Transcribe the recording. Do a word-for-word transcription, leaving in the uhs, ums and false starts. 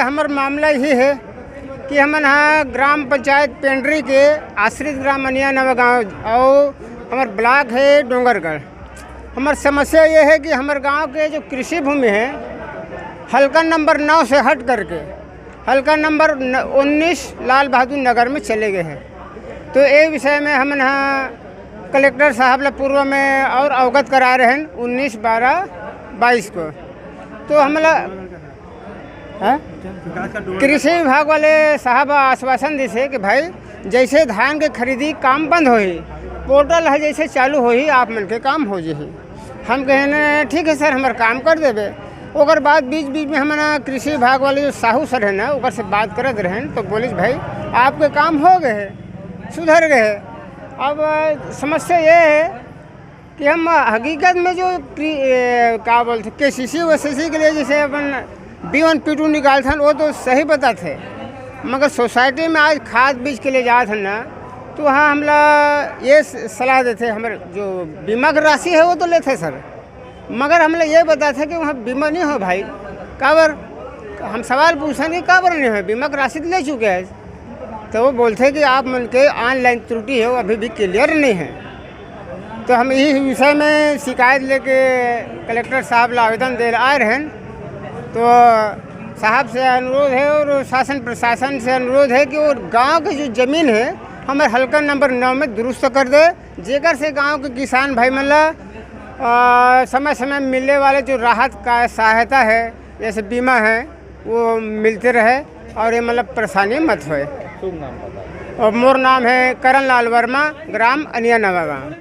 हमर मामला ये है कि हमन ह ग्राम पंचायत पेंडरी के आश्रित ग्राम अनिया नवा गांव अउ हमर ब्लॉक है डोंगरगढ़। हमर समस्या ये है कि हमर गांव के जो कृषि भूमि है, हल्का नंबर नौ से हट करके हल्का नंबर न-, उन्नीस लाल बहादुर नगर में चले गए हैं। तो ये विषय में हमन ह कलेक्टर साहब ला पूर्व में और अवगत करा रहे हैं उन्नीस बारह बाईस को। तो हमला, हैं? कृषि विभाग वाले साहब आश्वासन दिसे कि भाई, जैसे धान के खरीदी काम बंद होही, पोर्टल है जैसे चालू होही, आप मन के काम हो जही। हम कहेन, "ठीक है सर, हमर काम कर देबे।" ओकर बाद बीच बीच में हमन कृषि विभाग वाले जो साहू सर है ना, ओकर से बात करत रहेन, तो बोलिस, "भाई, आपके काम हो गए है, सुधर गए है।" अब समस्या ये है कि हम हकीकत में जो प्री-, ए, का बोलते, केसीसी वेसीसी के लिए जैसे अपन बी वन पी टू निकालथन, वो तो सही बताथे, मगर सोसाइटी में आज खाद बीज के लिए जात हन ना, तो वहाँ हमला ये स-, सलाह देथे, हमर जो बीमा के राशि है वो तो लेथे सर, मगर हमला ये बताथे कि वहाँ बीमा नहीं हो भाई। काबर? हम सवाल पूछन कि काबर नहीं हो, बीमा के राशि तो ले चुके हैं। तो वो बोलथे कि आप मन के ऑनलाइन त्रुटि है, वो अभी भी क्लियर नहीं है। तो हम इही विषय में शिकायत लेके कलेक्टर साहब ला आवेदन दे आए रहेन। तो साहब से अनुरोध है और शासन प्रशासन से अनुरोध है कि वो गांव के जो जमीन है, हमर हल्का नंबर नौ में दुरुस्त कर दे, जेकर से गांव के किसान भाई मन ला, आ, समय समय मिलने वाले जो राहत का सहायता है, जैसे बीमा है, वो मिलते रहे और ये मतलब परेशानी मत होए। शुभ नाम बताओ। और मोर नाम है करण लाल वर्मा, ग्राम अनिया नवा गांव।